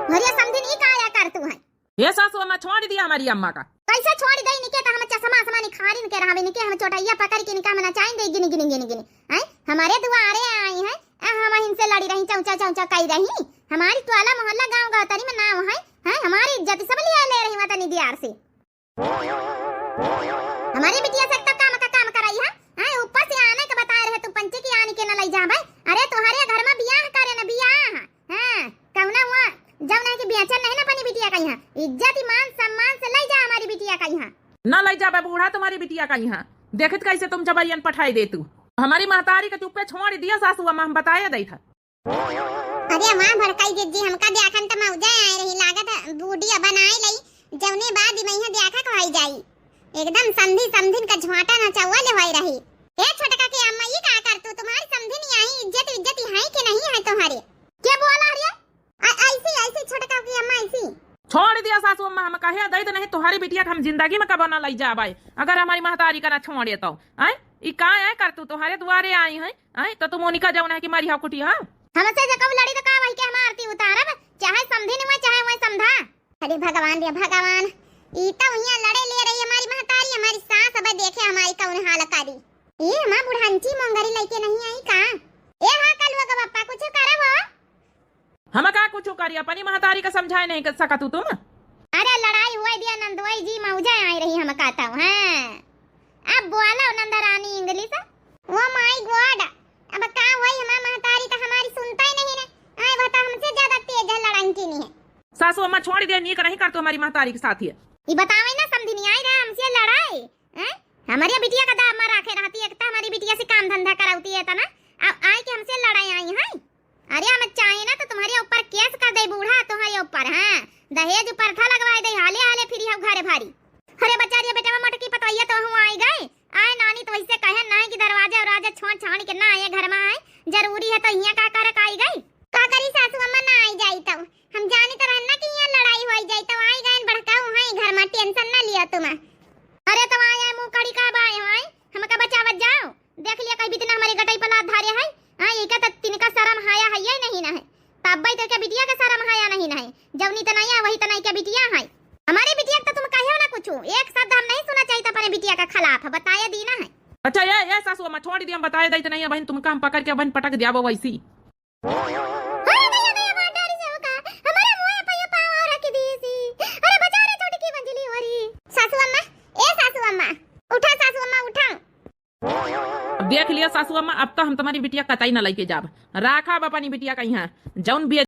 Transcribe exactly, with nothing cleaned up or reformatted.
अरे समधिन, ई का आया करतू है? हे सासू अम्मा, छोड़ दिया हमारी अम्मा का। कैसे छोड़ दे इनके? तो हम चश्मा आसमा निखारिन के रहबे इनके, हम चोटैया पकड़ के इनका हम नचाइन दे गिनी गिनी गिनी गिनी। हैं? हमारे दुआरे आई हैं, आ हम इनसे लड़ी रही, चौचा चौचा कही रही। हमारी टोला मोहल्ला गाँव गौतरी में नाम है, हैं? हमारी इज्जत सब लिया ले रही वतनी दियार से। हमारी बिटिया से तो काम का काम कराई है, हैं? ऊपर से आने के बताए रहे तू पंचे की आने के न लई जाबे। अरे तुम्हारे घर में बियाह करे न बियाह, हाँ, कौना हुआ, जब नहीं कि बेचन नहीं ना अपनी बिटिया का यहाँ। इज्जत, ईमान, सम्मान से लई जा हमारी बिटिया का यहाँ। ना लई जाबे बूढ़ा तुम्हारी बिटिया का यहाँ। देखत कैसे तुम जबरियन पठाई दे तू। हमारी महतारी के चुप्पे छोड़ दिया सासू अम्मा, हम बताए दई था। अरे वाह भड़काई दीदी, हमका देखन त मौजा आए रही, लागत बूढ़ी अब बनाए लई, जौने बाद में यहाँ देखा खवाई जाई। एकदम समधी समधिन का झोंटा नचौआ ले होई रही। ए छोटका के अम्मा, ई का करतू? तुम्हारी समधिन आई, इज्जत इज्जत है कि नहीं है तुम्हारे? के बोला रे? आ, ऐसी, ऐसी छोटका की अम्मा, ऐसी। छोड़ दिया सासू अम्मा, हम कहे दई त नहीं, तुम्हारी बिटिया के हम जिंदगी में कबो ना लई जाबे, अगर हमारी महतारी का ना छोड़े तो। आय, ई का है करतू? तुम्हारे दुआरे आई है, आय, तो तुम उनका जौन है कि मारी हाव कुटी, हाँ? हमसे जब कब लड़ी तो का वही के हम आरती उतारब, चाहे समधिन हुए, चाहे हुए समधा। अरे भगवान रे भगवान, ई तो यहाँ लड़े ले रही हमारी महतारी, हमारी सास अब देखे हमारी कौन हाल करी। ये हमार बुढ़ांची मोंगरी लइके नहीं आई का? ए हाँ कलुआ का पप्पा, कुछ करब हो? हम का कुछ करी, अपनी महतारी का समझाए नहीं कर सकत तू तुम? अरे लड़ाई हुआ दिया नंदोई जी, मौजा आई रही हम कहता हूँ, हाँ। अब बोलो नंदरानी English। Oh my God, अब का होई, हमार महतारी तो हमारी सुनता ही नहीं रे। आए बता, हमसे ज्यादा तेज है लड़ाई की नहीं है। सासू अम्मा छोड़ दे, नीक नहीं कर तू हमारी महतारी के साथ ये। ई बतावे ना समधिन आई रहे हमसे लड़ाई, हैं? हमारी बिटिया का दाम में राखे रहती, एक तो हमारी बिटिया से काम धंधा करावती है तना, अब आए के हमसे लड़ाई आई है। अरे हम चाहे ना तो तुम्हारे ऊपर case कर दे बूढ़ा, तुम्हारे ऊपर, हाँ, दहेज प्रथा लगवाए दे, हाले हाले फिरी हो घरे भारी। अरे बचारिया बेटवा मोटकी पतोहिया तो हुआ आई गए, आए नानी तो वैसे कहे ना कि दरवाजा उरवाजा छोड़ छाड़ के ना आए घर में, आए जरूरी है तो यहाँ का करक आई गई? का करी सासू अम्मा, ना आई जाई तो हम जानी तो रहन ना कि यहाँ लड़ाई होई जाई तो आई गए भड़काऊ है घर में, tension ना लियो तुम। अरे तो आए आए मुँह कड़ी का बाए हैं, हमका बचावत जाओ। देख लिया कहीं बितना हमारे गटई पर लात धारे है, हाँ, ये क्या तो तिनका शरम हाया है ये नहीं ना है। तब्बे तो क्या बिटिया का शरम हाया नहीं ना है, जौनी तनैया वही तनई क्या बिटिया है। हमारे बिटिया का तो तुम कहो ना कुछ, एक शब्द हम नहीं सुना चाहिए अपने बिटिया का खिलाफ, बताए दी ना है। अच्छा ये, ये सासू अम्मा छोड़ दी, हम बताए दई त नहीं है बहन, तुमका हम पकड़ के बहन पटक दिया वो वैसी। अरे नहीं, नहीं, हमार डर से होका, हमारे मुँह पे ये पाँव और रख दी सी। अरे बचा रे छोटकी मंजली हो रही। सासू अम्मा, ए सासू अम्मा, उठा सासू अम्मा, उठा। अब देख लिया सासू अम्मा, अब तो हम तुम्हारी बिटिया कतई ना लइके जाब, राखब अपनी बिटिया का यहाँ, जौन बिया